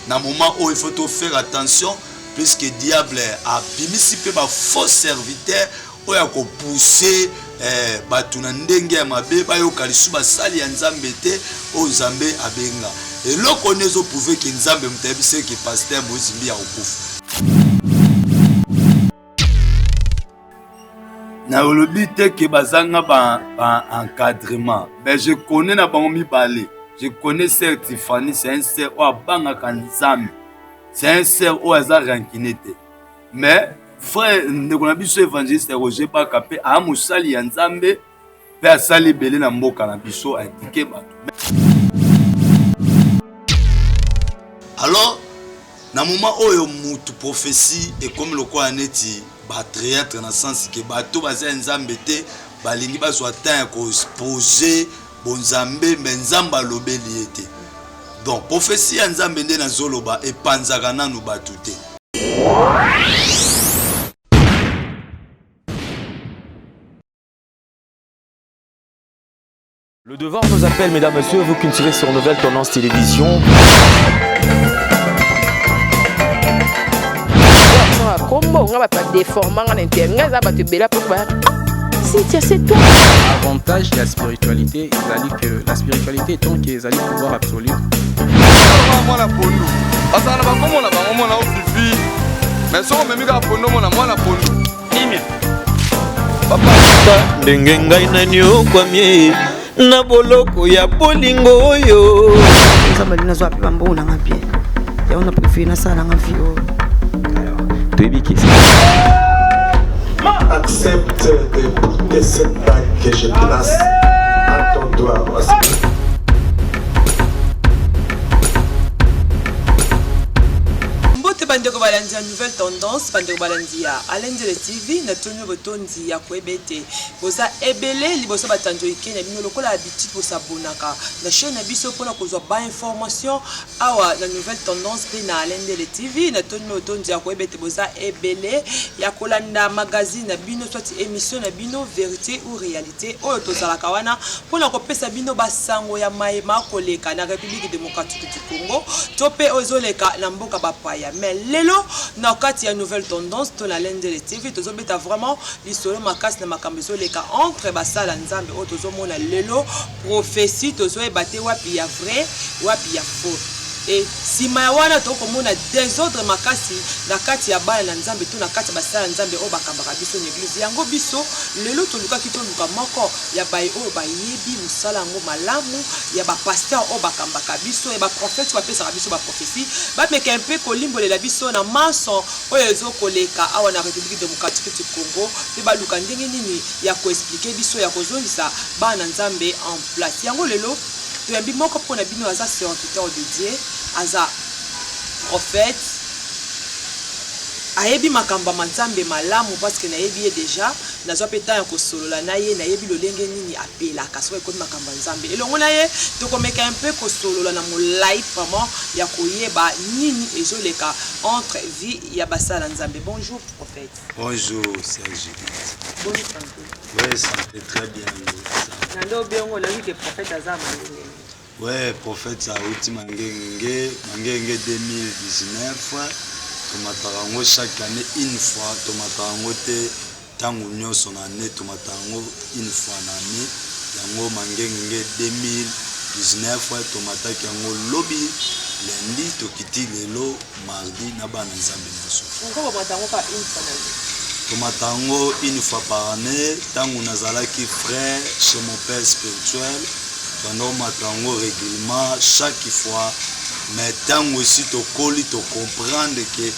Na moment oyo il faut to faire attention puisque diable abimisi mpe ba faux serviteurs oyo akopousse eh, bato na ndenge ya mabe bayoka lisusu basali ya Nzambe te oyo Nzambe abenga. Eloko nde ezoprouve ke Nzambe moto ayebisi ke pasteur Moïse Mbiye akokufa. Nalobi te ke bazanga ba, ba encadrement, mais je connais na bango mibale. Je connais sœur Tiffany, c'est un sœur oyo abangaka Nzambe, c'est un sœur oyo aza rancune te. Mais frère ndeko na biso évangéliste Roger Baka mpe aa mosali ya Nzambe mpe asali ebele na mboka na biso, aedike bato. Alors na moment oyo mutu prophetie ekomi lokola neti ba théâtre na sens ke bato baza ya Nzambe te, balingi bazwa temps ya koexpose bonzambe, me Nzambe alobeli ye te. Donc prophetie ya Nzambe nde nazoloba epanzaka nanu bato te. Le devoir nous appelle, mesdames, messieurs, vous qui nous suivez sur Nouvelle Tendance Télévision. Kombo nga bato badeforma nga na inter nga eza bato ebele apo ba Cynthia, c'est toi. Avantage ya spiritualité ezali que la spiritualité étant que ezali pouvoir absolu. Mwana pondu bazala na bakombo na bango mwana ofifi mais soki omemi kaka pondu omona mwana pondu kimia. Papa ndenge ngai naniokwami na boloko ya bolingo oyo. Nzambe alingi nazwa mpe bambongo na nga bien, yango na préféré nasala nanga vie oyo. Toyebi ke Accepte de porter cette bague que je place à ton doigt. Mbote bandeko balandi ya Nouvelle Tendance, bandeko balandi ya Alain Ndele TV, natoni botondi ya koyeba ete boza ebele liboso batanzi oike na bino lokola habitude bosabonaka na chaîne na biso mpona kozwa ba information awa na Nouvelle Tendance mpe na Alain Ndele TV. Natoni botondi ya koyeba ete boza ebele ya kolanda magazine na bino soit émission na bino Vérité ou Réalité, oyo tozalaka wana mpona kopesa bino basango ya maye makoleka na République démocratique du Congo to mpe oyo ezoleka na mboka bapaya. Mais lelo na kati ya Nouvelle Tendance to na Alain Ndele TV, tozobeta vraiment lisolo makasi na makambo ezoleka entre basala Nzambe oyo tozomona lelo prophétie, tozoyeba te wapi ya vrai wapi ya faux. E nsima ya wana tokomona désordre makasi na kati ya bana na Nzambe to na kati ya basala Nzambe oyo bakambaka biso na église. Yango biso lelo tolukaki toluka moko ya baye oyo bayebi mosala yango malamu, ya bapasteur oyo bakambaka biso, ya baprophète oyo bapesaka biso baprophétie, bameka mpe kolimbolela biso na manso oyo ezokoleka awa na République démocratique du Congo, mpe baluka ndenge nini ya koexpliquer biso, ya kozongisa bana Nzambe en place. Yango lelo toyambi moko mpona bino, aza serviteur de Dieu, aza prophète, ayebi makambo ya Nzambe malamu, parce que nayebi ye déjà, nazwa mpe temps ya kosolola na ye, nayebi lolenge nini apelaka soki ekomi makambo ya Nzambe. Elongo na ye tokomeka mpe kosolola na molai vraiment ya koyeba nini ezoleka entre vie ya basala Nzambe. Bonjour prophète. Bonjour Serge. Bonne santé. Oui, santé très bien. Na nde obengo nayoki ke prophète aza Mangenge. Ouais, prophète auti Mangenge, Mangenge 2019. Tomataka yango chaque année une fois, tomataka yango te ntango nyonso na année, tomataka yango une fois na année. Yango Mangenge 2019 tomataki yango lobi lundi, tokiti lelo mardi na bana Nzambe nyonso. Pourquoi bomata yango kaka une fois na année? Tomata yango une fois par année. Ntango nazalaki frère chez mon père spirituel, tonomata yango régulièrement chaque fois. Mais ntango esi tokoli, tocomprendre ke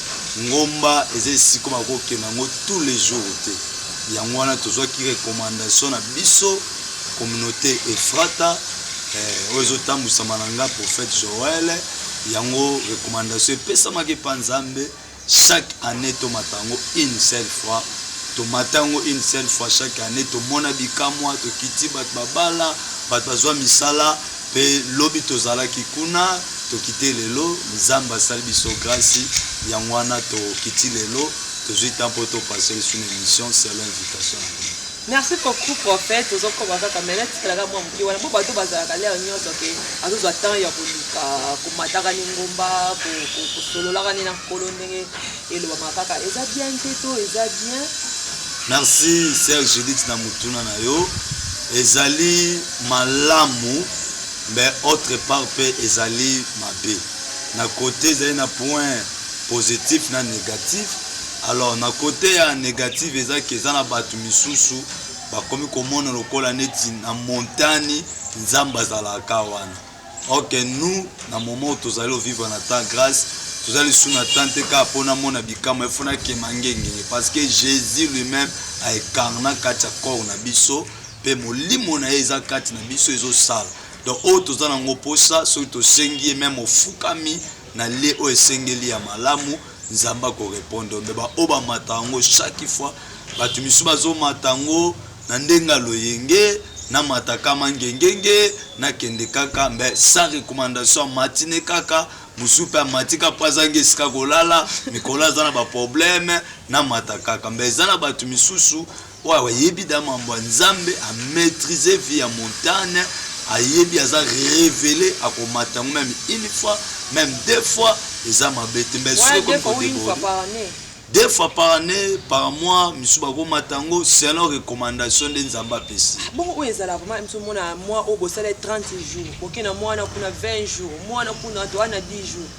ngomba eza esika bakokende yango tous les jours te. Yango wana tozwaki recommandation na biso communauté Efrata oyo ezotambwisama na nga prophète Joël. Yango recommandation epesamaki epa Nzambe, chaque année tomata yango une seule fois. Tomata yango une seule fois chaque année, tomona bikamwa, tokiti bato babala, bato bazwa misala. Mpe lobi tozalaki kuna, tokite lelo, Nzambe asali biso grâce. Yango wana tokiti lelo, tozwi temps mpo topase lisusu na émission selon invitation na bino. Merci beaucoup prophète, ozokoma kaka mais natikalaka mwa moke wana mpo bato bazalaka lere nyonso ke azozwa temps ya koluka komataka ni ngomba, kosololaka ni na nkolo ndenge elobamaka kaka, eza bien te to eza bien? Merci sœur Judith na motuna na yo. Ezali malamu, mais autre part mpe ezali mabe. Na côté ezali na point positif na négatif. Alors na côté ya négatif, eza ke eza na bato misusu bakomi komona lokola neti na montagne Nzambe azalaka wana. Ok, nous, na moment oyo tozali ovivre na temps grâce, toza lisusu na temps te kaka mpo namona bikamwa, efo nakema ngengenge, parce que Jésus lui-même aincarna kati ya corps na biso, mpe molimo na ye eza kati na biso, ezosala. Donc oyo toza nango mposa, soki tosengi ye, même ofukami na lie oyo esengeli ya malamu, Nzambe akorépondre. Me baoyo bamata yango chaque fois, bato misusu bazomata yango na ndenge ya loyenge, namata kama ngengenge, nakende kaka mbe sans recommandation, amatine kaka. Mosusu mpe amati kaka mpo azangi esika kolala, mikolo aza na baproblème, namata kaka. Mbe eza na bato misusu oyo ayebi da mambo ya Nzambe, amaîtrise vie ya montagne, ayebi, aza révélé, akomata yango même une fois, même deux fois, eza mabe te. Mbe soki deux fois ou une fois par année? Deux fois par année, par mois, misusu bakomata yango selon recommandation nde Nzambe apesi. Bongo oyo ezala vraiment biso mona mois oyo bosala 30 jours, boke na mwana kuna 20 jours, mwana kuna toa na 10 jours?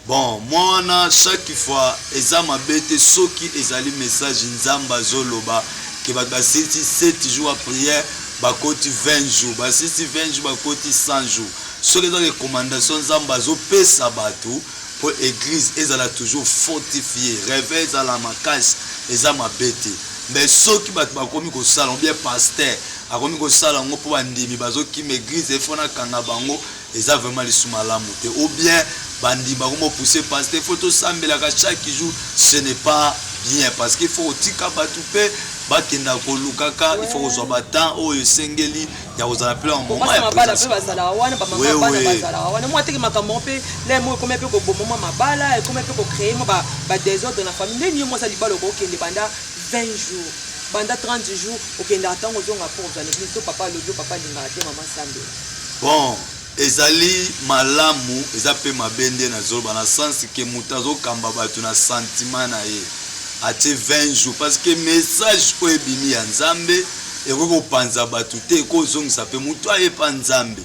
Bon, mwa wana chaque fois eza mabe te, soki ezali message Nzambe azoloba ke bato basilisi 7 jours ya prière, bakoti 20 jours, basilisi 20 jours, bakoti 100 jours. Soki eza recommandation Nzambe azopesa bato mpo église ezala toujours fortifié, réveil ezala makasi, eza mabe te. Mais soki bato bakomi kosala, bien pasteur akomi kosala yango mpo bandimi bazokima église, efo nakanga bango, eza vraiment lisu malamu te. Ou bien bandimi bakomi opousse pasteur, faut tosambelaka chaque jour, ce n'est pas bien, parce que faut kotika bato mpe bakenda kolukaka, il faut kozwa batemps oyo esengeli ya kozala mpe na moment ya mabala mpe bazalaka wana, bamama bana bazalaka wana. Mwa teke makambo mpe lemo ekomi mpe koboma mwa mabala, ekomi mpe kocréer mwa badésordre na famille. Ndeni yo mwasi libala okokende banda 20 jours, banda 30 jours, okendaka, ntango ozonga mpo ozwa na église, to papa alobi, papa alingaka te mama sambela? Bon, ezali malamu, eza mpe mabe. Nde nazoloba na sens ke moto azokamba bato na sentiment na ye, atie 20 jours parce que message oyo ebimi ya Nzambe ekoki kopanza bato te, ekozongisa mpe moto ayepa Nzambe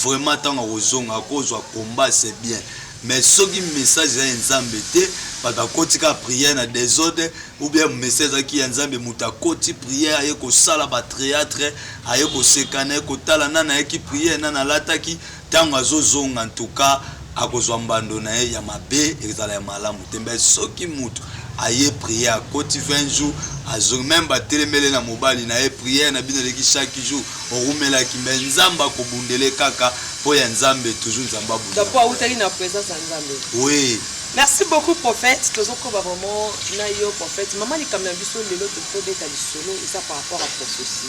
vraiment. Ntango akozonga, akozwa combat, c'est bien. Mais soki message eza ya Nzambe te, bato akoti kaka prière na désordre, ou bien message ezalaki ya Nzambe, moto akoti prière, aye kosala bathéâtre, aye koseka na ye, kotala nani ayeki prière, nani alataki. Ntango azozonga, ntuka akozwa mbando na ye ya mabe, ezala ya malamu te. Mbe soki moto aye prière, akoti 20 jours, azongi, même batelemele na mobali na ye, prière na bino eleki chaque jour, orumelaki, mbe Nzambe akobundele kaka mpo ya Nzambe, toujours Nzambe abundela. Po awutaki na présence ya Nzambe. Oui. Merci beaucoup prophète, tozokoba vraiment na yo prophète. Mama, likambo na biso lelo tobeta lisolo eza par rapport à prophétie.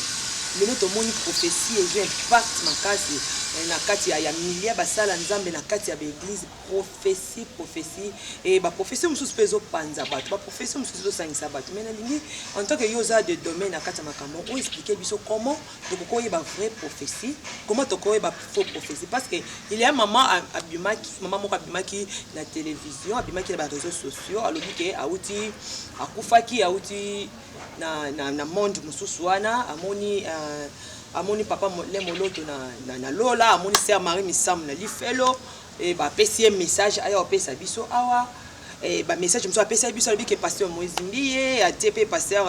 Lelo tomoni prophétie ezwi impact makasi na kati ya milia basala Nzambe, na kati ya baéglise. Prophétie, prophétie e baprophétie mosusu mpe ezopanza bato, baprophétie mosusu ezosangisa bato. Mais nalingi, en tant que yo oza de domaine na kati ya makambo oyo, explique biso comment tokokoyeba vraie prophétie, comment tokoyeba faux prophétie. Parce que il y a mama abimaki, mama moko abimaki na télévision, abimaki na baréseaux sociaux, alobi ke auti akufaki, auti na monde mosusu wana, amoni papa le moloto na lola, amoni sœur Marie Misamu na lifelo, e bapesi ye message aya kopesa biso awa. E bamessage mosusu apesi biso, alobi ke pasteur Moïse Mbiye atie mpe pasteur,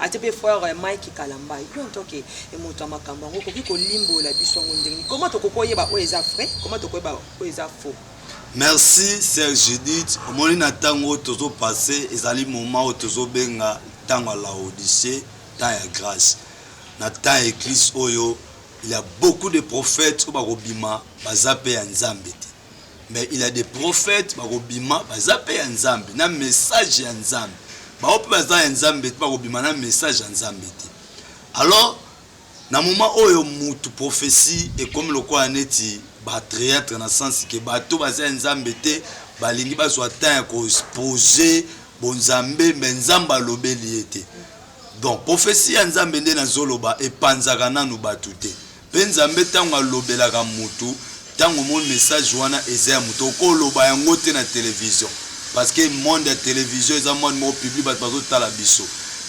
atie mpe frère Mike Kalamba. Yo en tant que moto ya makambo yango, okoki kolimbola biso yango ndenge nini? Comment tokoki koyeba oyo eza vrai, comment tokoyeba oyo eza faux? Merci sœur Judith. Omoni, na ntango oyo tozopasse, ezali moment oyo tozobenga ntango ya Laodicée, temps ya grâce. Na temps ya église oyo, il y a beaucoup de prophètes oyo bakobima, baza mpe ya Nzambe te. Mais il y a des prophètes bakobima, baza mpe ya Nzambe na message ya Nzambe. Bao mpe baza ya Nzambe te, bakobima na message ya Nzambe te. Alors na moment oyo, mutu prophétie ekomi lokola neti bathéâtre, na sens ke bato baza ya Nzambe te, balingi bazwa temps ya koexpose bonzambe, me Nzambe alobeli ye te. Donc prophétie ya Nzambe nde nazoloba, epanzaka nanu bato te. Mpe Nzambe ntango alobelaka mutu, ntango omoni message wana eza ya moto, okoloba yango te na télévision, parce que monde ya télévision eza monde moko public, bato bazotala biso.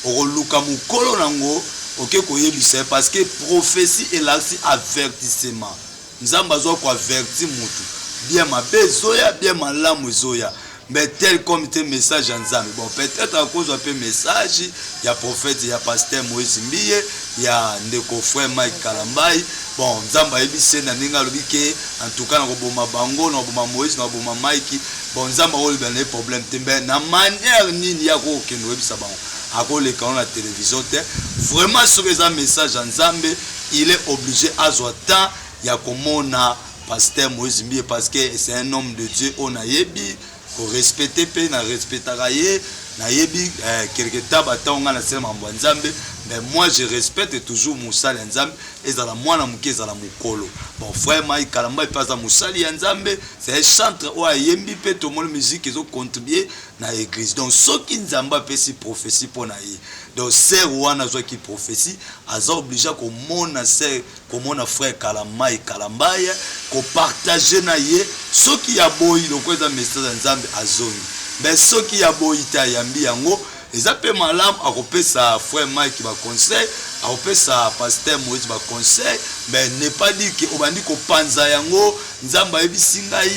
Okoluka mokolo nango, oke koyebisa ye, parce que prophétie elakisi avertissement. Nzambe azwa koavertir mutu, bien mabe ezoya, bien malamu ezoya. Mais tel comme te message ya Nzambe, bon, peut-être akozwa mpe message ya prophète, ya pasteur Moïse Mbiye, ya ndeko frère Mike Kalambai. Bon, Nzambe ayebisi ye na ndenge alobi ke en tout cas nakoboma bango, nakoboma Moïse, nakoboma Mike. Bon, Nzambe akoloba na ye, problème te. Mbe na manière nini ya kokokende koyebisa bango? Akoleka ngo na télévision te. Vraiment, soki eza message ya Nzambe, il est obligé azwa temps ya komona pasteur Moïse Mbiye, parce que c'est un homme de Dieu oyo nayebi korespecter mpe narespectaka ye. Nayebi quelque temps batango ngai nasala makambo ya Nzambe, mais moi je respecte toujours mosali ya Nzambe, ezala mwana moke, ezala mokolo. Bon, frère Mike Kalamba mpe aza mosali ya Nzambe, c'est un chantre oyo ayembi mpe tomoni musique ezocontribue na église. Donc soki Nzambe apesi prophétie mpo na ye, donc sœur wana azwaki prophétie, aza obligé komona sœur, komona frère Kalamai Kalambaya, kopartager na ye. Soki ya boyi, lokola eza message ya Nzambe, azongi. Mais soki ya boyi te, ayambi yango, eza mpe malamu. Akopesa frère Mike baconseil, akopesa pasteur Moïse baconseil, mais n'est pas dire ke obandi kopanza yango: Nzambe ayebisi ngai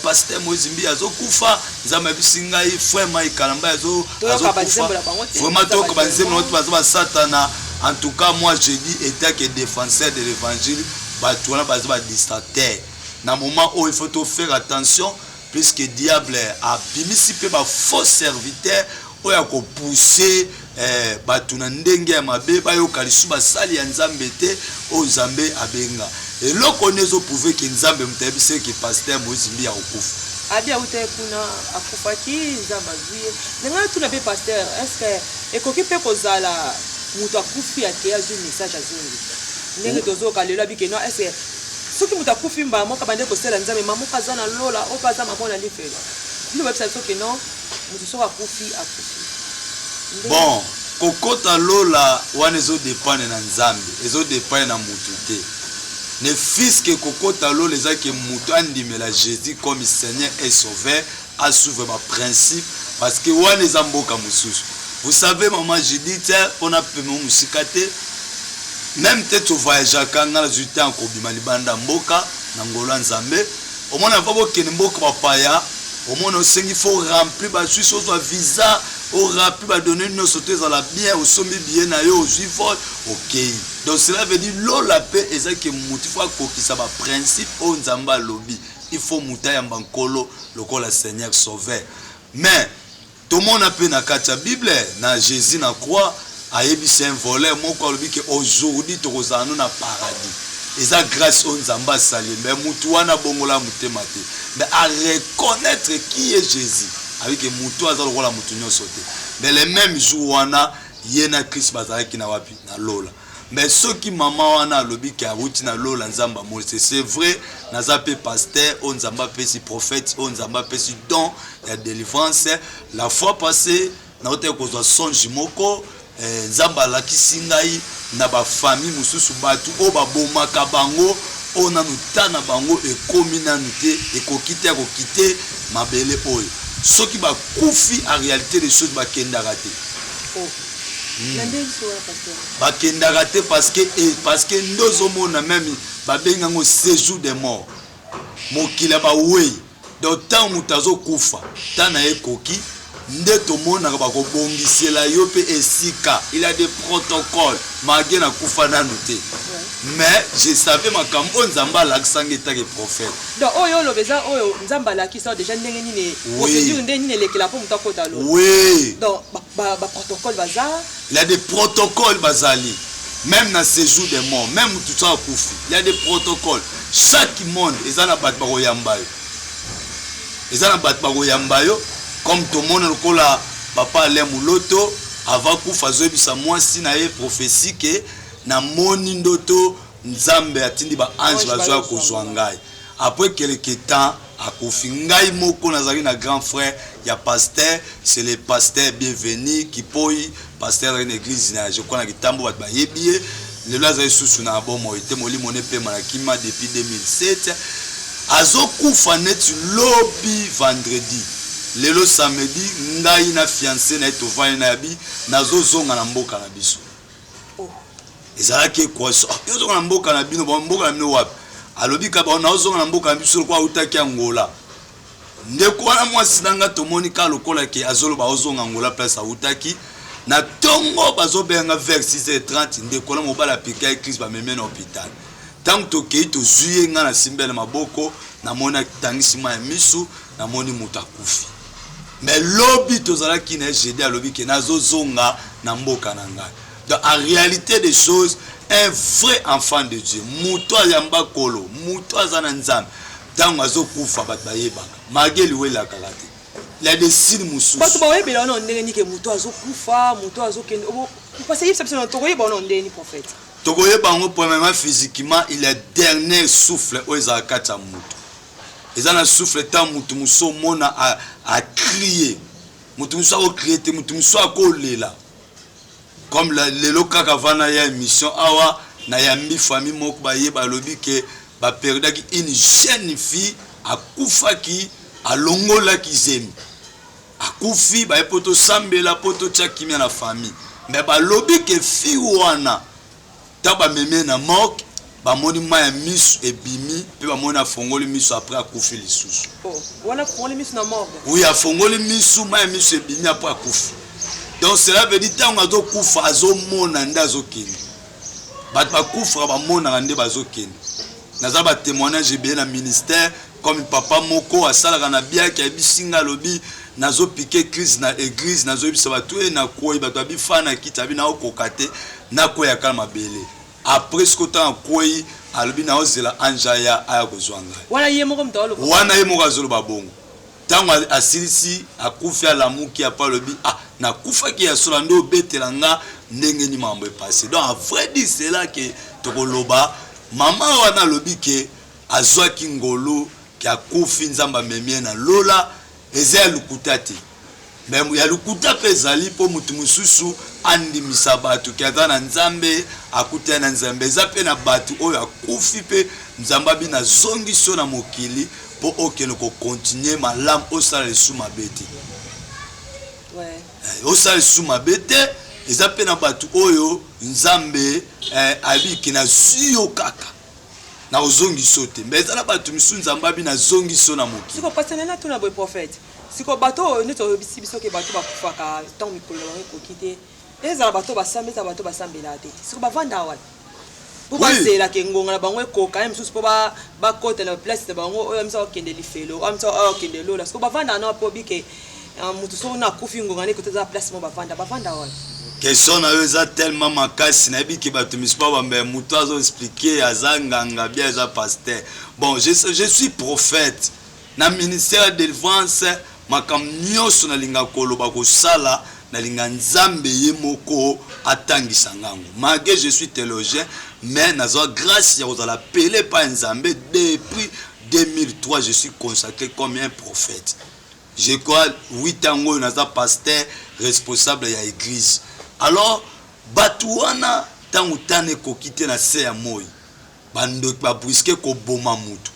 pasteur Moïse Mbi azokufa, Nzambe ayebisi ngai frère Mike Kalamba azokufa. Vraiment, toyoka banzembo na te, baza basatana. En tout cas, moi je dis, étant que défenseur de l'évangile, bato wana baza badistracteur. Na moment oyo, il faut to faire attention, puisque diable abimisi mpe bafaux serviteur oyo akopousse bato na ndenge ya mabe, bayoka lisusu basali ya Nzambe te oyo Nzambe abenga. Eloko nde ezoprouver ke Nzambe moto ayebisi ke pasteur Moïse Mbi akokufa. Abi auta ye kuna, akufaki, Nzambe azwi ye. Ndenge natuna mpe pasteur, est ce que ekoki mpe kozala moto akufi, akei, azwi message, azongi, ndenge tozoyoka lelo abike? No, est ce que soki moto akufi mbala moko abandi kosala Nzambe, ma moko aza na lola, oyo mpe aza mamo na lifelo? Bino bayebisa biso ke non, moto soki akufi, akufi. Bon, kokota lola wana ezodépendre na Nzambe, ezodépendre na motu te. Ne fût-ce que kokota lola eza ke motu andimela Jésus comme Seigneur et Sauveur, asuivre baprincipe, parce que wana eza mboka mosusu. Vous savez, mama Judith, mpona pema mosika te, même te tovoyageaka, nga nazwi te kobima libanda mboka na ngolo ya Nzambe. Omona, va bokende mboka bapaya, omona osengi, faut remplir basuisse, ozwa visa, oremplir badonnées nyonso to ezala bien, osombi billet na yo, ozwi vol, okei. Donc cela veut dire lola mpe eza ke motu faut akokisa baprincipe oyo Nzambe alobi. Il faut motu ayamba Nkolo lokola Seigneur Sauveur. Mais tomona mpe na kati ya Bible, na Jésus na croix, ayebisi un voleur moko, alobi ke aujourd'hui tokozala no na paradis. Eza grâce oyo Nzambe asali. Mais mutu wana abongola motema te, mais areconnaître qui est Jésus, abike mutu aza lokola mutu nyonso te. Mais le même jour wana, ye na Christ bazalaki na wapi? Na lola. Mais soki mama wana alobi ke awuti na lola, Nzambe amonisi, c'est vrai. Naza mpe pasteur oyo Nzambe apesi, prophète oyo Nzambe apesi don ya délivrance. La fois passée, naotaki kozwa songe moko, Nzambe alakisi ngai na bafamille mosusu, bato oyo babomaka bango, oyo nanu ta na bango ekomi nanu te, ekoki te ya kokite mabele oyo. Soki bakufi, en réalité des choses, bakendaka te. Oh. Na ndenge so wana, pasteur? Bakendaka te, parce que nde ozomona, même babengi yango séjour de mort, mokili ya bawei. Donc ntango moto azokufa, ntan na ye ekoki, nde tomonaka bakobongisela yo mpe esika. Il y a des protocoles. Malgré nakufa nanu te, mais je savais makambo oyo Nzambe alakisanga etake prophète. Donc oyo oloba eza oyo Nzambe alakisa déjà ndenge nini procédure, ndenge nini elekela mpo moto akota lola? Oui. Donc baprotocole baza? Il y a des protocoles bazali, même na séjour de mort, même motu so akufi, il y a des protocoles. Chaque monde eza na bato bakoyamba yo, eza na bato bakoyamba yo. Comme tomona lokola papa Alain Muloto, avant kufa, azoyebisa mwasi na ye prophétie ke namoni ndoto, Nzambe atindi baange bazwa kozwa ngai. Après quelque temps, Akufi. Ngai moko nazalaki na grand frère ya pasteur, c'est le pasteur Bienvenu Kipoi, pasteur azalaki na église na je crois na Kitambo, bato bayebi ye. Lelo azali susu na bomoi te, molimo ne pema na kima depuis 2007. Azokufa neti lobi vendredi, lelo samedi, ngai na fiancé na ye tovandi na yabi, nazozonga na mboka na biso. Ezalaki équation: ah, yo ozonga na mboka na bino, mboka na bino wapi? Alobi kaka naozonga na mboka na biso lokola autaki Angola. Ndeko wana mwasi na nga tomoni kaka lokola ke azoloba ozonga Angola, place autaki. Na ntongo bazobenga vers 6h30, ndeko na mobali apika ye crise, bamemi na hôpital. Ntango tokei, tozwi ye, nga na simbele maboko, namoni atangisi mai ya misu, namoni moto akufi. Mais lobi tozalaki na ye jeudi, alobi ke nazozonga na mboka na ngai. Donc en réalité des choses, un vrai enfant de Dieu, moto ayamba kolo, moto aza na Nzambe, ntango azokufa bato bayebaka, malgré liwa elakaka te, il y a des signes mosusu. Bato baoyebela wana ndenge nini ke moto azokufa, moto azokende? Parce yebisa biso, tokoyeba wana ndenge nini, prophète? Tokoyeba yango premièrement physiquement, il y a dernier souffle oyo ezala kati ya moto. Eza na souffle ntango moto mosusu omona acrie, moto mosusu akocrie te, moto mosusu akolela. Comme lelo kaka vana ya émission awa, nayambi famille moko, baye balobi ke baperdaki une jeune fille, akufaki, alongolaki zemi, akufi. Baye mpo tosambela mpo totya kimia na famille. Mais balobi ke fille wana, ntango bamemi ye na morgue, bamoni mai ya miso ebimi mpe bamoni afongoli miso, après akufi lisusu. Oh, wana afongoli miso na morgue? Oui, afongoli miso, mai ya miso ebimi, après akufi. Donc cela veut dire ntango azokufa azomona nde azokende. Bato bakufaka bamonaka nde bazokende. Naza batémoignage ebele na ministère, comme papa moko asalaka na biaki, ayebisi nga, alobi nazopike crise na église, nazoyebisa bato e nakwei, bato abifa na kiti, abi naokoka te, nakweyaka na mabele. Après siko ntango akwei, alobi naozela ange aya, aya kozwa ngai. Wana ye moko moto aloba? Wana ye moko azoloba bongo. Ntango asilisi, akufi, alamuki, apa alobi: ah, nakufaki ya solo, nde obetela nga ndenge nini makambo epase. Donc à vrai dire, c'est là ke tokoloba mama wana alobi ke azwaki ngolu, ke akufi, Nzambe amemi ye na lola. Eza ya lokuta te, mais ya lokuta mpe ezali mpo motu mosusu andimisa bato ke aza na Nzambe, akutani na Nzambe. Eza mpe na bato oyo akufi mpe Nzambe abi nazongisi yo na mokili mpo okende kocontinue malamu, osala lisusu mabe te. Osala lisusu mabe te. Eza mpe na bato oyo Nzambe abiki nazwi yo kaka na kozongisa yo te, mais eza na bato misusu Nzambe abi nazongisi yo na mokili. Siko pasene na tuna boye, prophète: siko bato oyo neti oyebisi biso ke bato bakufaka ntango mikolo na bango ekoki te, ezala bato basambe, ezala bato basambelaka te, siko bavanda wapi mpo bazelaka ngonga na bango ekoka ye mosusu mpo bakota na place na bango, oyo miso akokende lifelo, oyo miso akokende lola? Siko bavandaka na mpo bike moto soko na akufi, ngonga na ekota, eza place mo bavanda, bavanda wapi? Question na yo eza tellement makasi. Nayebi ke bato misusu babamba moto azoexplike aza nganga bien, aza pasteur. Bon, je suis prophète na ministère ya délivrance. Makambo nyonso nalinga koloba, kosala, nalinga Nzambe ye moko atangisa ngango. Malgré je suis théologien, mais nazwa grâce ya kozala pele epai ya Nzambe. Depuis 2003, je suis consacré comme un prophète. Je crois 8 ans oyo naza pasteur responsable ya église. Alors bato wana, ntango tana ekoki te na se ya moi, bandoki babriske koboma mutu,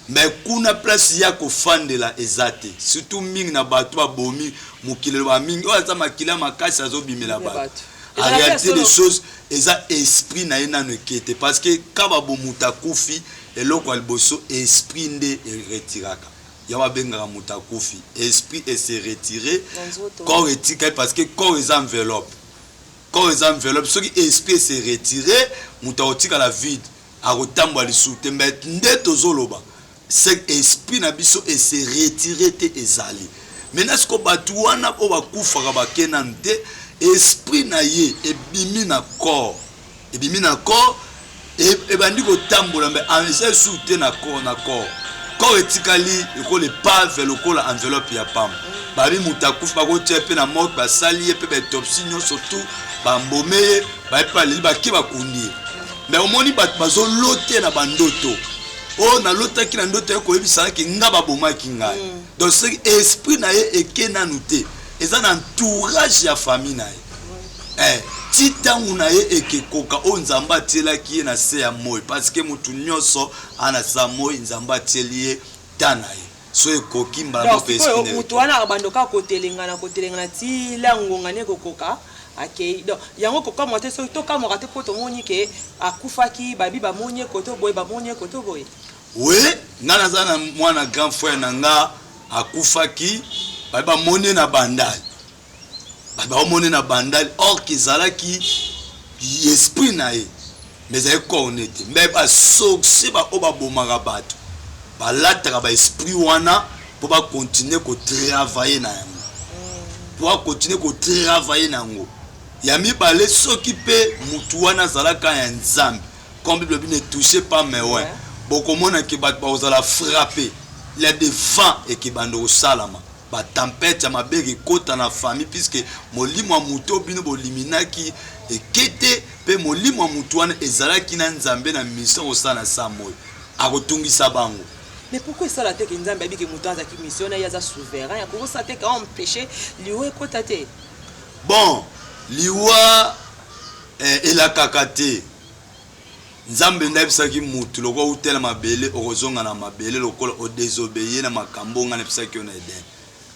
mais kuna place ya kofandela eza te. Surtout mingi na bato babomi mokili, eloba mingi oyo aza makila makasi azobimela bato. En réalité des choses, eza esprit na ye nano eke te, parce que ka babomutu akufi, eloko ya liboso esprit nde eretiraka. Yango babengaka moto akufi, esprit ese retire, corps etikali, parce que corps eza enveloppe. Corps eza enveloppe. Soki esprit ese retire, moto akotikala vide, akotambola lisusu te. Mais nde tozoloba, c'est esprit na biso ese retire te, ezali maintenant. Siko bato wana oyo bakufaka bake nanu te, esprit na ye ebimi na corps, ebimi na corps, ebandi kotambola, mais eza lisusu te na corps. Na corps, corps etikali lokola épave, lokola enveloppe ya pamba. Babi moto akufi, bakotia mpe na morgue, basali ye mpe bautopsie nyonso tu, bambome ye, baye mpe baleli, bake bakundi ye. Mais omoni bato bazolote na bandoto. Oyo nalotaki na ndoto ye koyebisaka nga babomaki ngai. Donc soki esprit na ye eke nanu te, eza na entourage ya famille na ye. Ti ntango na ye ekekoka oyo Nzambe atielaki ye na se ya moi, parce que motu nyonso ana se ya moi, Nzambe atieli ye ta na ye. So ekoki mbala moko, esprit motu wana abanda kaka kotelengana, kotelengana ti la ngonga ne ekokoka, akei. Donc yango kokamwa te, soki tokamwaka te, mpo tomoni ke akufaki, babi bamoni ye koto boye, bamoni ye koto boye. We nga naza na mwana grand frère na nga akufaki, babi bamoni ye na Bandali, bato baomoni na Bandali, or ke ezalaki esprit na ye, mais ezali corps ne te. Mais basorcier baoyo babomaka bato balataka baesprit wana mpo bacontinue kotravaille na yango, mpo bacontinue kotravaille na yango. Ya mibale, soki mpe mutu wana azalaka ya Nzambe, comme Bible elobi: "Ne touchez pas mes oints", bokomona ke bato bakozala frappe. Il y a des vents ekebanda kosalama, batempête ya mabe ekota na famille, puisque molimo ya motu oyo bino boliminaki eke te, mpe molimo ya motu wana ezalaki na Nzambe na mission kosala na sa moi, akotungisa bango. Mais pourquoi esala te ke Nzambe ayebi ke moto azalaki mission na ye, aza souverain, akokosala te ka empêche liwa ekota te? Bon, liwa elakaka te. Nzambe nde ayebisaki mutu: lokola utela mabele, okozonga na mabele, lokola odésobéir na makambo ngai nayebisaki yo na Eden.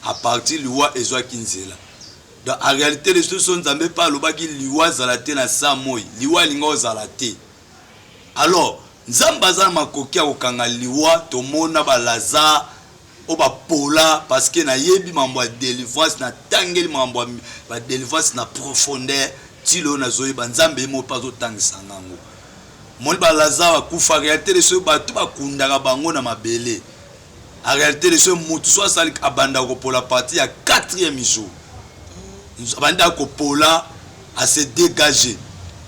À partir liwa ezwaki nzela. Donc en réalité lisusu, Nzambe mpe alobaki liwa azala te na sa moi, liwa elinga ozala te. Alors Nzambe aza na makoki ya kokanga liwa. Tomona balazare oyo bapola, parce que nayebi makambo ya délivrance, natangeli makambo ya badélivrance na profondeur. Ti lelo nazoyeba, Nzambe ye moko mpe azotangisa ngango. Moni balazare akufa, réalité de soki bato bakundaka bango na mabele, en réalité de soki motu so asali, abandaka kopola partir ya quatrième jour, abandaka kopola, ase dégager.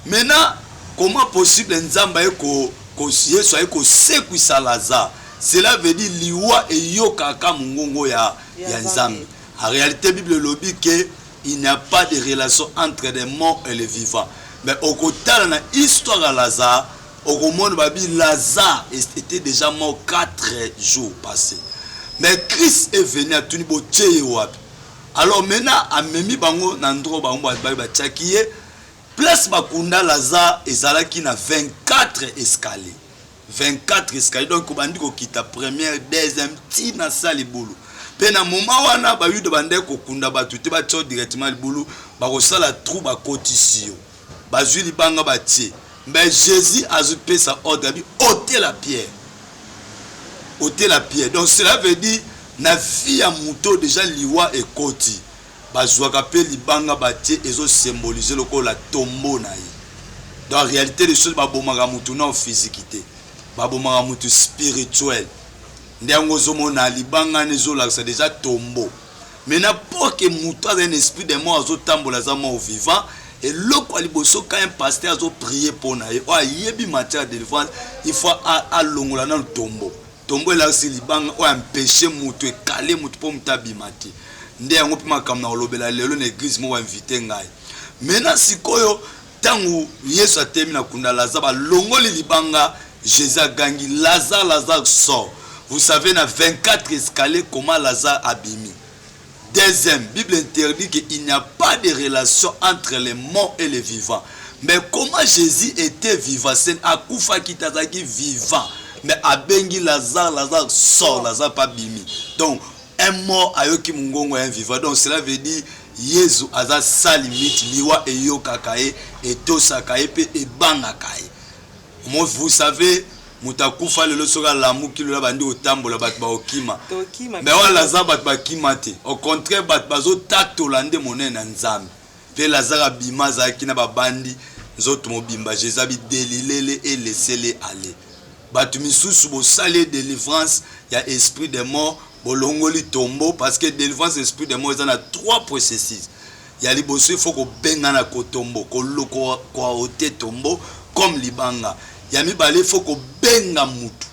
Maintenant, comment possible Nzambe aye ko, Yesu aye kosekwisa Lazare? Cela veut dire liwa eyokaka mongongo ya Nzambe. En réalité, Bible elobi ke il n'y a pas de relation entre les morts et les vivants. Mais okotala na histoire ya Lazare, okomona babi Lazare était déjà mort 4 jours passés, mais Christ est venu, atuni: "Botie ye wapi?" Alors maintenant amemi bango na ndro bango babi batiaki ye. Place bakunda Lazare ezalaki na 24 escalier, 24 escalier. Donc obandi kokita première, deuxième, ntina sa libulu. Mpe na moment wana Bayuda bandeki kokunda bato te, batia directement libulu, bakosala trou, bakotisi yo, bazwi libanga batie. Mais Jésus azopesa ordre, abi: "Ôtez la pierre, ôtez la pierre." Donc cela veut dire na vie ya moto déjà liwa ekoti, bazwaka mpe libanga batie, ezosymbolize lokola tombeau na ye. Donc en réalité les choses, babomaka motu na physique te, babomaka motu spirituel. Nde yango ozomona libanga wana ezolakisa déjà tombeau. Maintenant, pour que moto aza un esprit de mort, azotambola, aza mort vivant, eloko ya liboso, ka un pasteur azoprie mpo na ye oyo ayebi matière ya délivrance, il faut alongola nanu tombeau. Tombeau elakisi libanga oyo empêche moto, ekale moto mpo moto abima te. Nde yango mpe makambo na kolobela lelo na église moko invité ngai. Maintenant sikoyo, ntango Yesu atemi na kunda Lazare, balongoli libanga, Jésus agangi: "Lazare, Lazare, sort!" Vous savez, na 24 escalier, comment Lazare abimi? Deuxième, Bible interdit qu'il n'y a pas de relation entre les morts et les vivants. Mais comment Jésus était vivant? C'est akufaki te, azalaki vivant, mais abengi: "Lazare, Lazare, sort!" Lazare pas bimi. Donc un mort ayoki mongongo ya un vivant. Donc cela veut dire Yesu aza sans limite. Liwa eyokaka ye, etosaka ye mpe ebangaka ye. Moi, vous savez, moto akufa lelo, soki alamuki lelo, abandi kotambola, bato bakokima. Mais wana Lazare, bato bakima te, au contraire, bato bazotatola nde monene na Nzambe. Mpe Lazare abima, azalaki na babandi nzoto mobimba. Jésus abi: "Déliez-le et laissez-le aller." Bato misusu bosali délivrance ya esprit de mort, bolongoli tombeau, parce que délivrance esprit de mort eza na trois processus. Ya liboso, il faut kobengana kotombo, koôter tombeau comme libanga. Ya mibale, il faut kobenga mutu.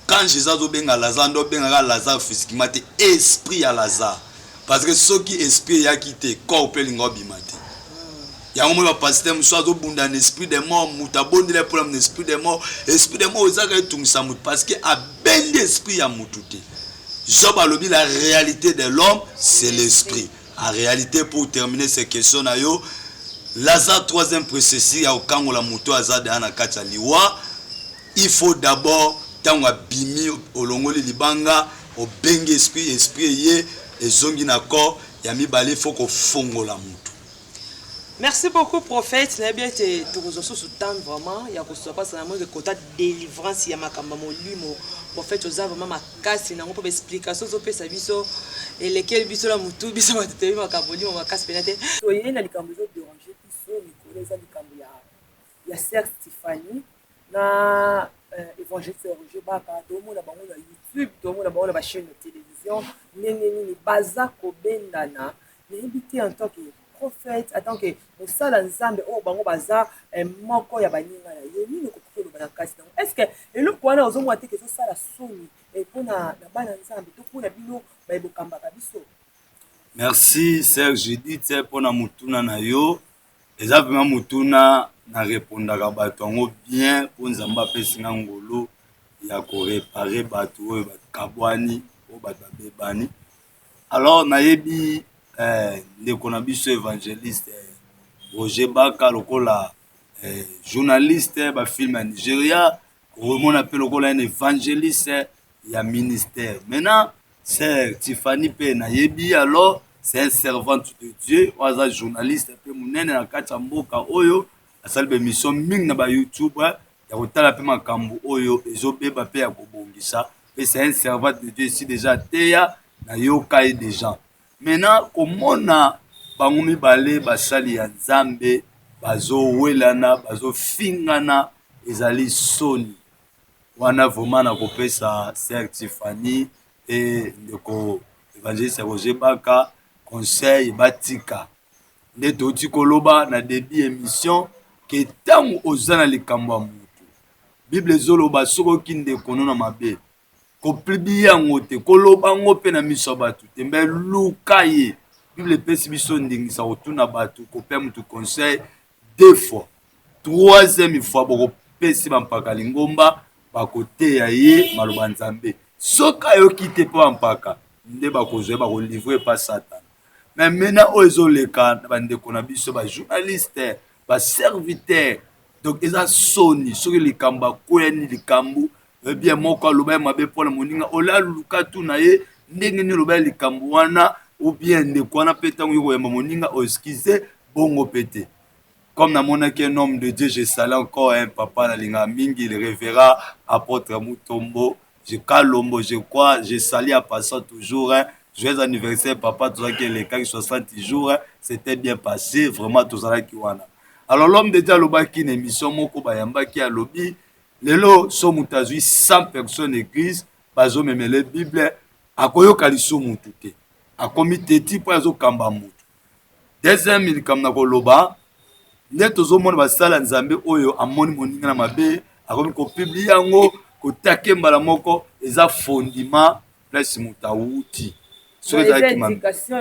Quand Jésus azobenga Lazare, nde obengaka Lazare physiquement te, esprit ya Lazare, parce que soki esprit eyaki te, corps mpe elinga obima te. Yango moi bapasteur mosusu azobunda na esprit de mort, moto abondela mpo na esprit de mort. Esprit de mort ezaka etungisa moto parce que abendi esprit ya motu te. Job alobi la réalité de l'homme, c'est l'esprit. En réalité, pour terminer ces questions na yo, Lazare, troisième processus ya kokangola moto aza deya na kati ya liwa, il faut d'abord ntango abimi, olongoli libanga, obengi esprit, esprit eye, ezongi na corps. Ya mibale, il faut kofongola motu. Merci beaucoup, prophète. Nayebi ete tokozwa susu temps vraiment ya kozwa mpasa na moke kota délivrance ya makambo ya molimo. Prophète, oza vraiment makasi nango mpo baexplication ozopesa biso elekeli biso na motu. Biso bato toyebi makambo molimo makasi mpena te. Toyei na likambo ezoderange biso mikolo, eza likambo ya sœur Stéphanie na évangéliste Roger Baka. Tomona bango na YouTube, tomona bango na bachaîne ya télévision, ndenge nini baza kobendana. Nayebi te, en tant que prophète, en tant que mosala Nzambe oyo bango baza moko ya baninga na yo, nini okoki koloba na kasi nango? Est ce que eloko wana ozomona te ke ezosala soni mpona na bana Nzambe to mpona bino bayebokambaka biso? Merci, sœur Judith, mpona motuna na yo. Eza vraiment motuna na répondaka bato yango bien, mpo Nzambe apesi nga ngolu ya koréparer bato oyo bakabwani, oyo bato babebani. Alors nayebi ndeko na biso évangéliste Roger Baka lokola journaliste bafilme ya Nigeria, komona mpe lokola un évangéliste ya ministère. Maintenant, sœur Tiffany mpe nayebi. Alors c'est un servante de Dieu oyo aza journaliste mpe monene na kati ya mboka oyo, asali baémission mingi na baYouTube ya kotala mpe makambo oyo ezobeba mpe ya kobongisa. Mpe c'est un servante de Dieu ici déjà ateya, nayoka ye déjà. Maintenant, komona bango mibale basali ya Nzambe bazowelana, bazofingana, ezali soni. Wana vraiment nakopesa sœur Tiffany e ndeko évangéliste Roger Baka conseil, batika. Nde touti koloba na début émission ke ntango oza na likambo ya motu, Bible ezoloba soki oyoki ndeko no na mabe, kopublier yango te, koloba yango mpe na miso ya bato te, mbe luka ye. Bible epesi biso ndingisa kotuna bato, kopea motu conseil deux fois, troisième fois bokopesi bampaka lingomba, bakoteya ye maloba Nzambe. Soki ayoki te mpo bampaka nde bakozwa ye, bakolivrer epa Satana. Mais maintenant, oyo ezoleka na bandeko na biso bajournaliste, baserviteur, donc eza soni. Soki likambo akweyani, likambo bien moko aloba ye mabe mpona moninga, olaluka tuna ye ndenge nini oloba ye likambo wana, ou bien ndeko wana mpe ntango yo koyamba moninga, oexcuse bongo mpe te. Comme namonaki un homme de Dieu, je salue encore un papa nalingaka mingi, le révérend apôtre Mutombo je Kalombo, je crois, je salue en passant toujours, hein. Joyeux anniversaire, papa. Tozalaki elekaki 60 jours, hein. C'était bien passé vraiment, tozalaki wana. Alors l'homme de Dieu alobaki na émission moko bayambaki, alobi lelo so moto azwi 100 personnes église, bazomemele Bible, akoyoka liso motu te, akomi teti mpo azokamba motu. Deuxième likambo na koloba, nde tozomona basala Nzambe oyo amoni moninga na mabe, akomi kopublier yango, kotake mbala moko. Eza fondiment place moto awuti. Soki ezalaki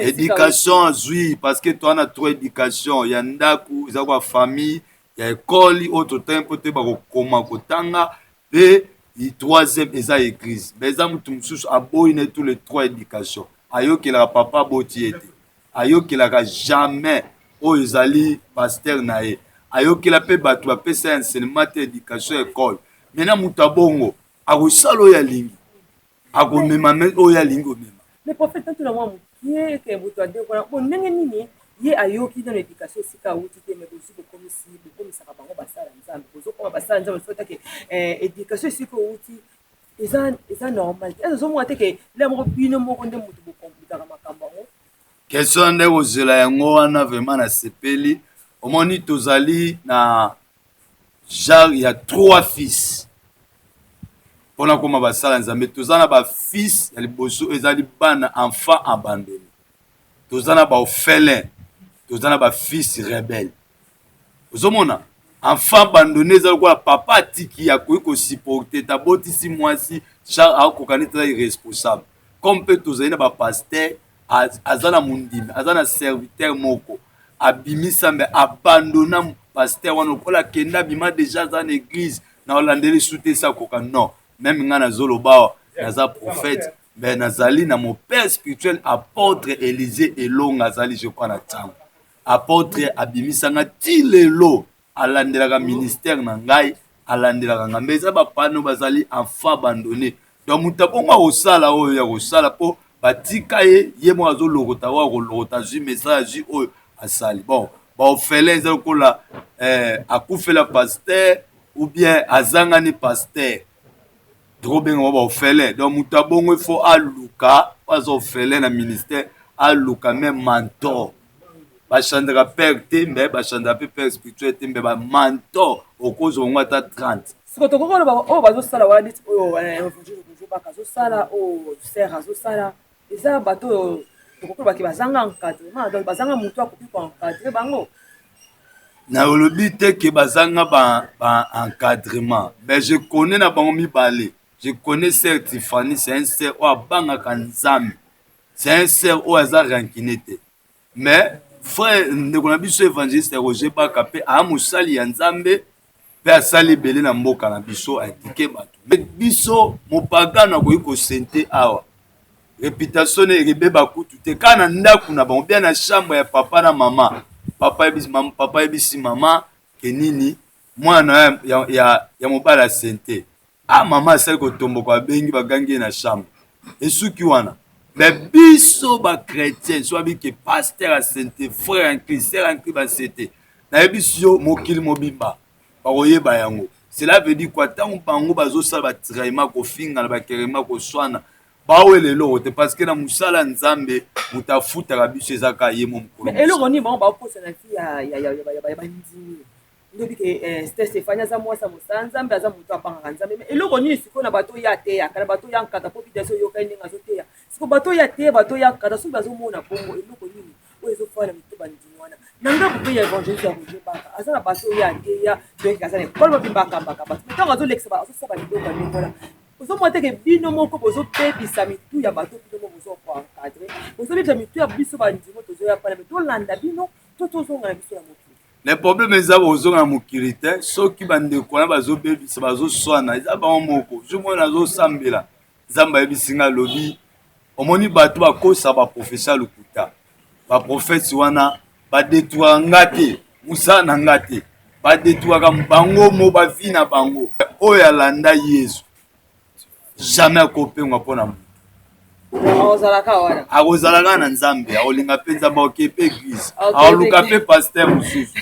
éducation azwi, parce que toza na trop éducation ya ndako, eza kwa famille, ya ekole oyo totangi mpo toyeba kokoma, kotanga, mpe troisième eza église. Mais eza motu mosusu aboyi na tous les trois éducation, ayokelaka papa aboti ye te, ayokelaka jamais oyo ezali pasteur na ye, ayokela mpe bato bapesa ye enseignement te, éducation école. Maintenant moto abongo akosala oyo alingi, akomema oyo alingi komema. Mais prophète, tantuna mwa mokie ke moto adekola bo ndenge nini ye ayoki nano éducation esika awuti te, mais bozwi bokomisi, bokomisaka bango basala Nzambe, bozokoma basala Nzambe soki take éducation esika owuti eza normal te. Eza ozomona te ke lela moko bino moko nde moto bokomplikaka makambo yango? Question nde kozela yango wana, vraiment nasepeli. Omoni, tozali na genre ya trois fils mpona koma basala Nzambe. Toza na bafils ya liboso, ezali bana enfant abandonné, toza na baorphelin, toza na bafils rebelle. Ozomona, enfant abandonné eza lokola papa atiki, akoki kosupporter, tabotisi mwasi, charge akokoka neti aza irresponsable. Comme mpe tozali na bapasteur, aza na mondimi, aza na serviteur moko. Abimisa mais abandonna pasteur wana lokola akenda abima dejà aza na eglise na olandeli su te esi akoka non. Meme ngai nazoloba awa naza prophète mais nazali na mon père spirituel apôtre Elisée Elonga azali je crois na Tshangu. Apôtre abimisa nga ti lelo alandelaka ministère na ngai alandelaka ngai mais eza ba pano bazali enfant abandonné donc moto abongo akosala oyo ya kosala mpo batika ye ye moko azolokota oyo akolokota azwi message azwi oyo asali bon baorphelin eza lokola eh, akufela pasteur ou bien azangani pasteur tokobenga bango baorphelin donc moto abongo il faut aluka oyo aza orphelin na ministère aluka meme mentor bachandaka père te mbe bachandaka mpe père spirituel te mbe bamantor okozwa bango ata 30. Siko tokoki koloba oyo bazosala wana neti oyo baka azosala oyo ser azosala eza bato oyo tokoki koloba ke bazanga encadrement donc bazanga motu akoki koencadre bango. Nalobi te ke bazanga ba, ba encadrement mais je connais na bango mibale je connais sœur Tiffany c'est un sœur oyo abangaka Nzambe c'est un sœur oyo aza rancune te mais frère ndeko na biso évangéliste Roger Baka mpe aa mosali ya Nzambe mpe asali ebele na mboka na biso aedike bato mais biso mopagano akoki kosente awa reputation ne ebeba kutu te kaka na ndako na bango bia na chambre ya papa na mama papa yebisi mama, papa yebisi mama ke nini mwana ya, ya, ya, ya mobali asente ah mama asali kotomboka abengi bagangi ye na chambre esuki wana me biso bachrétien so abi ke pasteur asente frère en christ sœur en christ basente nayebisi yo mokili mobimba bakoyeba yango cela veut dire quoi ntango bango bazosala batrahiment kofingana bakerema koswana bawela eloko te parce que na mosala ya nzambe moto afutaka biso eza kaka ye mo mokolo eloko nini bango bakosa na vie ya bandimi ndobi ke eh, ste Stephanie aza mwasi ya mosala nzambe aza moto abangaka nzambe mais eloko nini sikoyo na bato oyo ateyaka na bato oyo ankata mpo bidasi oyokani ndenge azoteya sikoyo bato oyo ateya bato oyo ankata soki bazomona bongo eloko nini oyo ezofala na mito bandimi wana na ngambo mpe ya evangeliste ya Roger Baka aza na bato oyo ateya donc aza na ekole mobimba akambaka bato mais ntango azolekisa azosala biloko ya ndenge wana ozomona te ke bino moko bozobebisa mitu ya bato bino moko bozo koencadre bozobebisa mitu ya biso bandimo tozoya pana me tolanda bino to tozonga na biso ya mokili. Le problème eza bozonga na mokili te soki bandeko wana bazobebisa bazoswana eza bango moko jour moko nazosambela nzambe ayebisi ngai alobi omoni bato bakosa baprofesi ya lokuta baprofesi wana badetruaka nga te mosala na nga te badetruaka bango mo bavi na bango oyo alanda yesu jamais akopengwa mpo na moto akozalaka na nzambe akolinga mpe nzambe akoke mpe eglise akoluka mpe paster mosusu.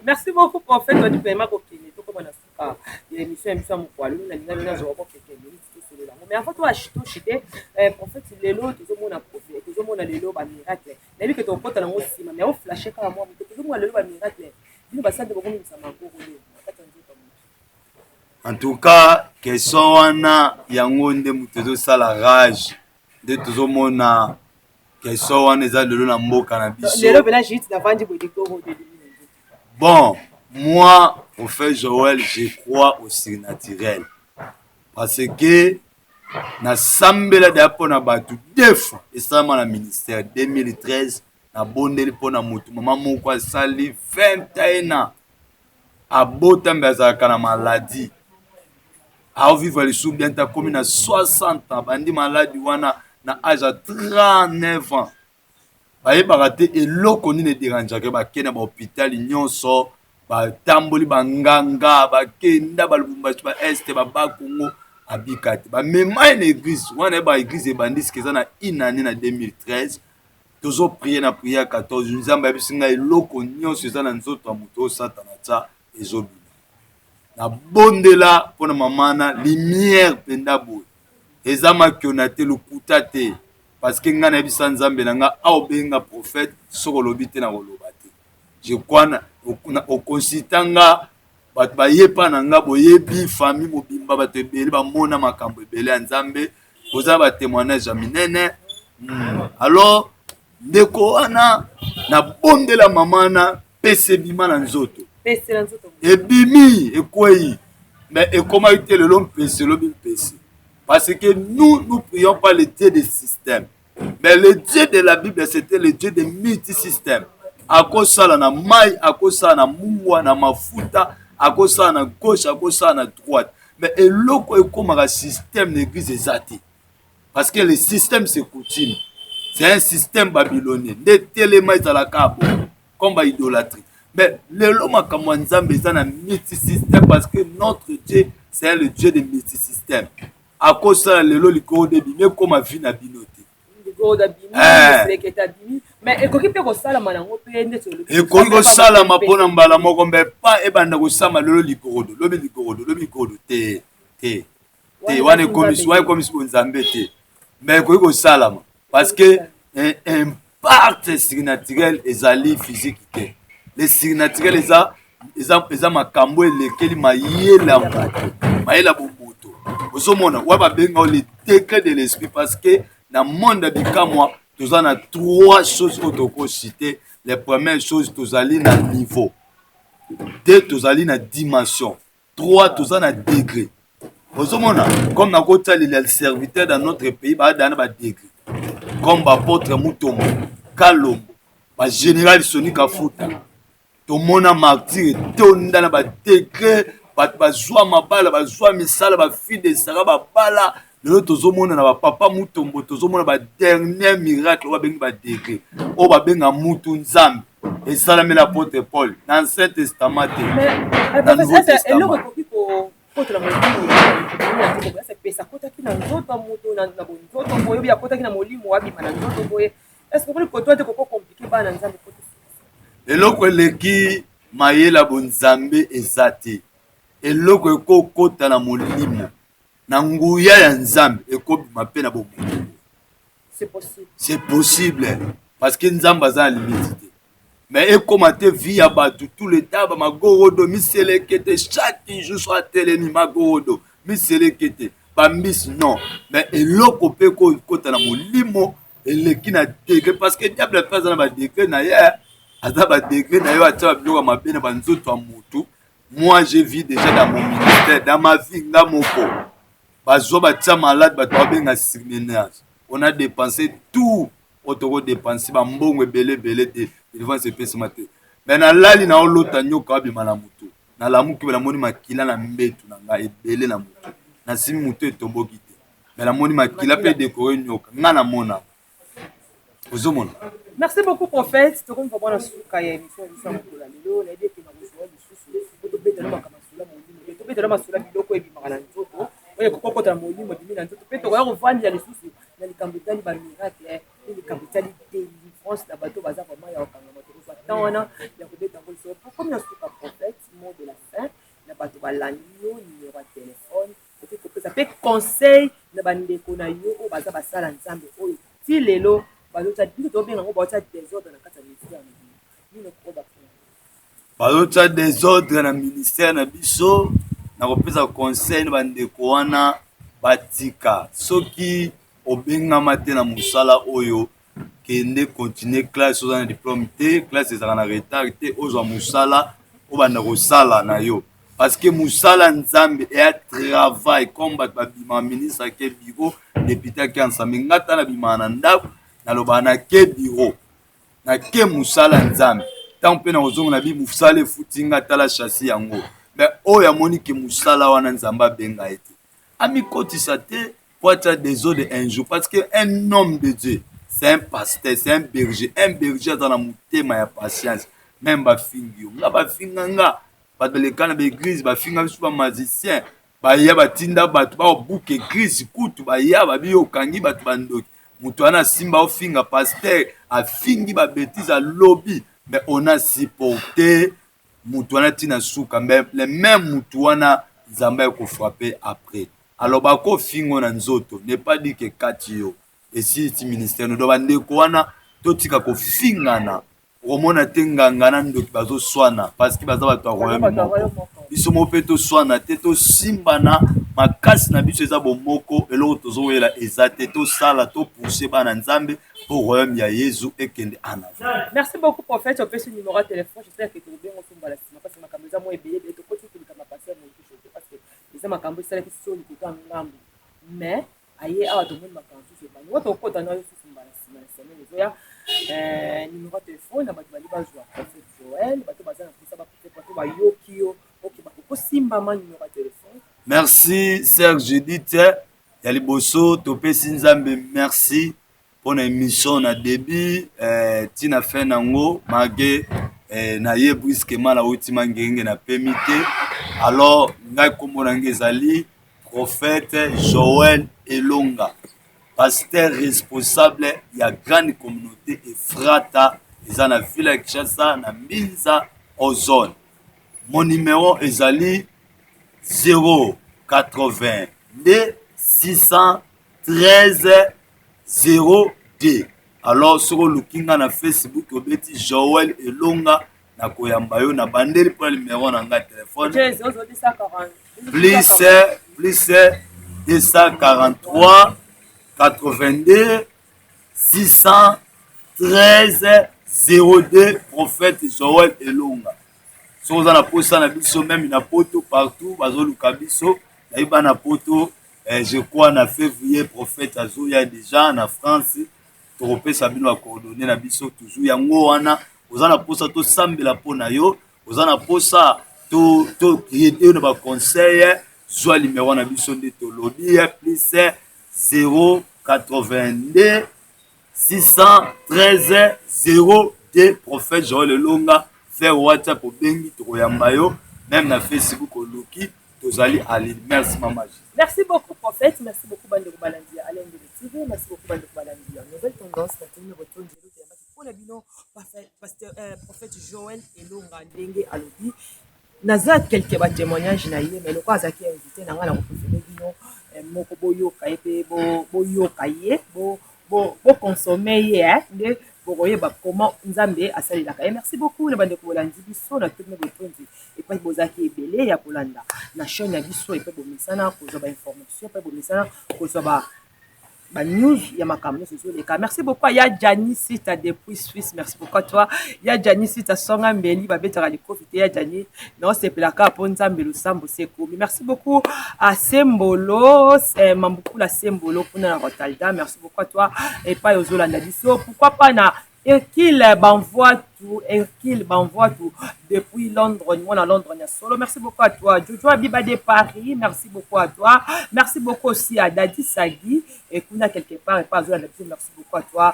Merci beaucoup prophète odi vraiment kokende tokoma na suka ya émission ya biso ya mokwalu nalingaki nazwa ko quelques minutes tosolola yango mais avant tochite prophète lelo tozomona tozomona lelo bamiracle nayebi ke tokokota nango nsima mais oflashe kaka mwa moke tozomona lelo bamiracle bino basali bokomimisa magoro lelo na kati ya nzoto ya moto. En tout cas question wana yango nde moto ezosala rage nde tozomona question wana eza lelo na mboka na biso. Bon moi prophète Joël je crois au surnaturel parce que nasambela deya mpo na bato deux fois esalama na ministère 2013 nabondeli mpo na motu mama moko asali 21 ans abota mbe azalaka na maladie aovivre lisusu bien te akomi na 60 ans abandi maladi wana na age ya 39 ans bayebaka te eloko nini ederangeaka bake na bahôpital nyonso batamboli banganga bakenda balubumbashi ba este babakongo abika te bamema ye na eglise wana ye ba eglise ebandi sika eza na une année na 2013 tozo prier na prière ya 14 nzambe ayebisi ngai eloko nyonso eza na nzoto ya moto oyo satana atya ezobima nabondela mpo na mama na lumière mpenza boye eza makiona te lokuta te parce que ngai nayebisa nzambe na ngai awa obenga prophète soki olobi te nakoloba te je crois oconsulta nga bato bayepa na nga boyebi famille mobimba bato ebele bamona makambo ebele ya nzambe boza ba témoignage ya minene alors ndeko wana nabondela mama wana pese ebima na nzoto ebimi ekwei mais ekomaki te lelo mpese elobi mpese parce que nous nous prions pas le dieu de système mais le dieu de la bible c'était le dieu de multisystème. Akosala na mai, akosala na mungwa, na mafuta, akosala na gauche, akosala na droite. Mais eloko ekomaka système na église eza te. Parce que le système, c'est coutume. C'est un système babylonien. Nde telema ezalaka bon, comme ba idolâtrie. Mais lelo makambo ya Nzambe eza na multisystème, parce que notre Dieu, c'est le Dieu de multisystème. Akosala lelo likolo de bimi, ekoma vie na bino te. Mais ekoki mpe kosalama nango mpe ndeti. Ekoki kosalama mpona mbala moko, mbe pa ebanda kosalama lelo likorodo, lobi likorodo, lobi likorodo te, te, te. Wana ekomisi, wana ekomisi bonzambe te. Mais ekoki kosalama parce que impact surnaturel ezali physique te. Le surnaturel eza makambo elekeli mayele ya moto, mayele ya bomoto. Ozomona wa babenga le degré de l'esprit, parce que na monde ya bikamwa toza na trois choses oyo tokociter. Les premières choses, tozali na niveau; deux, tozali na dimension; trois, toza na degré. Ozomona comme nakotalela serviteur dans notre pays, baadana na badegré comme baapôtre Mutombo, Kalombo, bagénéral Soni Kafuta. Tomona martyr etonda na badegré. Bato bazwa mabala, bazwa misala, bafille de Sara babala. Lelo tozomona na bapapa Mutombo, tozomona badernier miracle oyo babengi badegré, oyo babenga mutu Nzambe, esalameli apôtre Paul na Ancien Testament te, na Nouveau Testament. Ekoki kokotela molimo, pesa akotaki na nzoto ya moto na bonzoto boye, obi akotaki na molimo, abima na nzoto boye. Est ce que kotoa te koko compliquer bana Nzambe? Eloko eleki mayele ya bonzambe eza te. Eloko ekokota na molimo na nguya ya Nzambe, ekobima mpe na bomoto. C'est possible. C'est possible, parce que Nzambe aza na limite te. Mais ekóma te vie ya bato tout le temps bamagorodo, miselekete chaque jour, so atelemi magorodo, miselekete, bambisi, non. Mais eloko mpe ekokota na molimo eleki na degré, parce que diable mpe aza na badegré na ye, aza badegré na ye, atia babiloko ya mabe na banzoto ya motu. Moi, j'ai vu déjà dans mon ministère, dans ma vie, nga moko bazwa batia malade, bato babenga surmenage. On a dépensé tout oyo tokodépenser, bambongo ebele ebele te, délivrance epesama te. Mais nalali, na olota nyoka abima na motu. Nalamuki, namoni makila na mbetu na ngai ebele na motu. Nasimi motu, etomboki te, mais namoni makila mpe décorer nyoka. Nga namona, ozomona. Merci beaucoup, prophète. Tokomi vraiment na suka ya émission ya biso ya mokolo ya lelo. Nayebi ete nakozwa lisusu po tobetana makambo masolo ya molimo te, tobetana masolo ya biloko ebimaka na nzoto, oyo ekokokota na molimo, ebimi na nzoto. Mpe tokoya kovandela lisusu na likambo etali bamiracle mpe likambo etali délivrance na bato baza vraiment ya kokangama. Tokozwa temps wana ya kobeta yango lisolo. Tokomi na suka, prophète. Mot de la fin na bato balandi yo, numéro ya telefone okoki kopesa, mpe conseil na bandeko na yo oyo baza basala Nzambe, oyo ti lelo bazotia biso tobenga yango baotia désordre na kati ya ministère na bino, nini okoba? Bazotia désordre na ministère na biso, na kopesa conseil na bandeko wana, batika. Soki obengama te na mosala oyo, kende continue classe. Oza na diplôme te, classe ezalaka na retard te. Ozwa mosala, obanda kosala na yo, parce que mosala Nzambe eya travail. Comme bato babimaka, ministre ake bureau, député ake ensemble. Nga ta nabimaka na ndako, nalobaka nake bureau, nake mosala Nzambe. Ntango mpe na kozonga na bi mosala efuti nga, tala chasi yango. Mais oyo amoni ke mosala wana Nzambe abenga ye te, amikotisa te po atia désordre un jour. Parce que un homme de Dieu, c'est un pasteur, c'est un berger. Un berger aza na motema ya patience. Même bafingi yo, nga bafinga nga, bato baleka na baeglise, bafinga biso bamagicien, baya batinda bato baobuka église kutu, baya babi yo okangi bato bandoki. Moto wana asimba ofinga pasteur, afingi babêtises, alobi, mais on a supporté moto wana ntina suka. Mais le même motu wana, Nzambe akofrapper après. Alors bakofingo na nzoto, ne pas dire ke kati yo esili ministère no. Donc bandeko wana, totika kofingana. Okomona te nganga na ndoki bazoswana, parce que baza bato ya royaume moko. Biso moko mpe toswana te, tosimbana makasi na biso eza bomoko. Eloko tozowela eza te, tosala, topousser bana Nzambe mpo royaume ya Yezu ekende en avant. Merci beaucoup, prophète. Opesi numéro ya téléphone. J'espère que tokobenga osombala nsima, parce que makambo eza mwa ebele ebele. Tokoti likambo pasteur Moïse te, parce que eza makambo esalaki soni kota ngambo, mais aye awa tomoni makambo mosusu ebandi wa tokota na yo susu mbala nsima na semaine ezoya. Numéro ya telefone na bato bali bazwa prophète Joël, bato baza na mposa ba prophète, bato bayoki yo, ok, bakokosimbama numéro ya telefone. Merci, sœur Judith. Ya liboso, topesi Nzambe merci mpona émission na début ntina fin nango, malgré naye brusquement, nauti Mangenge, napemi te. Alors ngai, nkombo na ngai ezali prophète Joël Elonga, pasteur responsable ya grande communauté Efrata, eza na ville ya Kinshasa, na Mbinza Ozone. Mon numéro ezali 082 613 02. Alors soki oluki nga na Facebook, obeti Joel Elonga, nakoyamba yo. Na bandeli mpona numéro na ngai telefone +243 82 613 02, prophète Joel Elonga. Soki oza na posa na biso, même na Poto, partout bazoluka biso, nayeba na Poto, je crois na février prophète azoya déjà na France. Tokopesa bino bacoordonnées na biso toujours. Yango wana, oza na posa tosambela mpo na yo, oza na posa toaider yo na baconseil, zwa numéro na biso nde tolobi, +082 613 02, prophète Joel Elonga. Vers WhatsApp, obengi, tokoyamba yo. Même na Facebook, oluki, tozali ali. Merci, mama. Merci beaucoup, prophète. Merci beaucoup, bandeko balandi ya Alain Ndele TV. Merci beaucoup, bandeko balandi ya Nouvelle Tendance. Natuni botondi toyambaki mpona bino pasteur, prophète Joel Elonga. Ndenge alobi, naza quelque batémoignage na ye, mais lokola azalaki invité na ngai, na kopréférer bino moko boyoka ye mpe boyoka ye, boconsommer ye, nde bokoyeba comment Nzambe asalelaka ye. Merci beaucoup na bandeko bolandi biso na tourne botondi epai bozalaki ebele ya kolanda na chaîne ya biso, epai bomesana kozwa bainformation, epai bomesana kozwa ba banews ya makambo nyonso ezoleka. Merci beaucoup ya Jani Sita depuis Suisse. Merci beaucoup à toi, ya Jani Sita. Songa mbeli babetaka likofi te, ya Jani, naosepelaka mpo Nzambe losambo sekomi. Merci beaucoup à Sembolo, Mambukula Sembolo kuna na Rotterdam. Merci beaucoup à toi epai ozolanda biso. Pourquoi pas na Hercule Banvoitou, Hercule Banvoitou depuis Londres, moi à Londres, solo. Merci beaucoup à toi. Jojo Abiba de Paris, merci beaucoup à toi. Merci beaucoup aussi à Dadi Sagui, et kuna quelque part, et pas merci beaucoup à toi.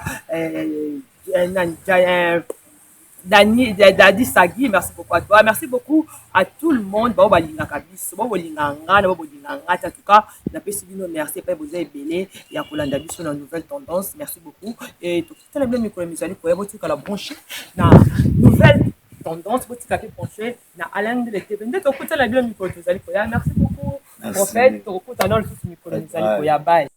Dani, Dadi Sagui, merci beaucoup à toi. Merci beaucoup à tout le monde. Bao balingaka biso, bao bolinga nga, bao bolinga nga. En tout cas, napesi bino merci epai boza ebele ya kolanda biso na Nouvelle Tendance. Merci beaucoup. Et tokutana bino mikolo mizali koya. Botikala branché na Nouvelle Tendance, botika mpe branché na Alain Ndele TV. Nde tokutana bino mikolo tozali koya. Merci beaucoup, prophète. Tokokutana lisusu mikolo mizali koya. Bye.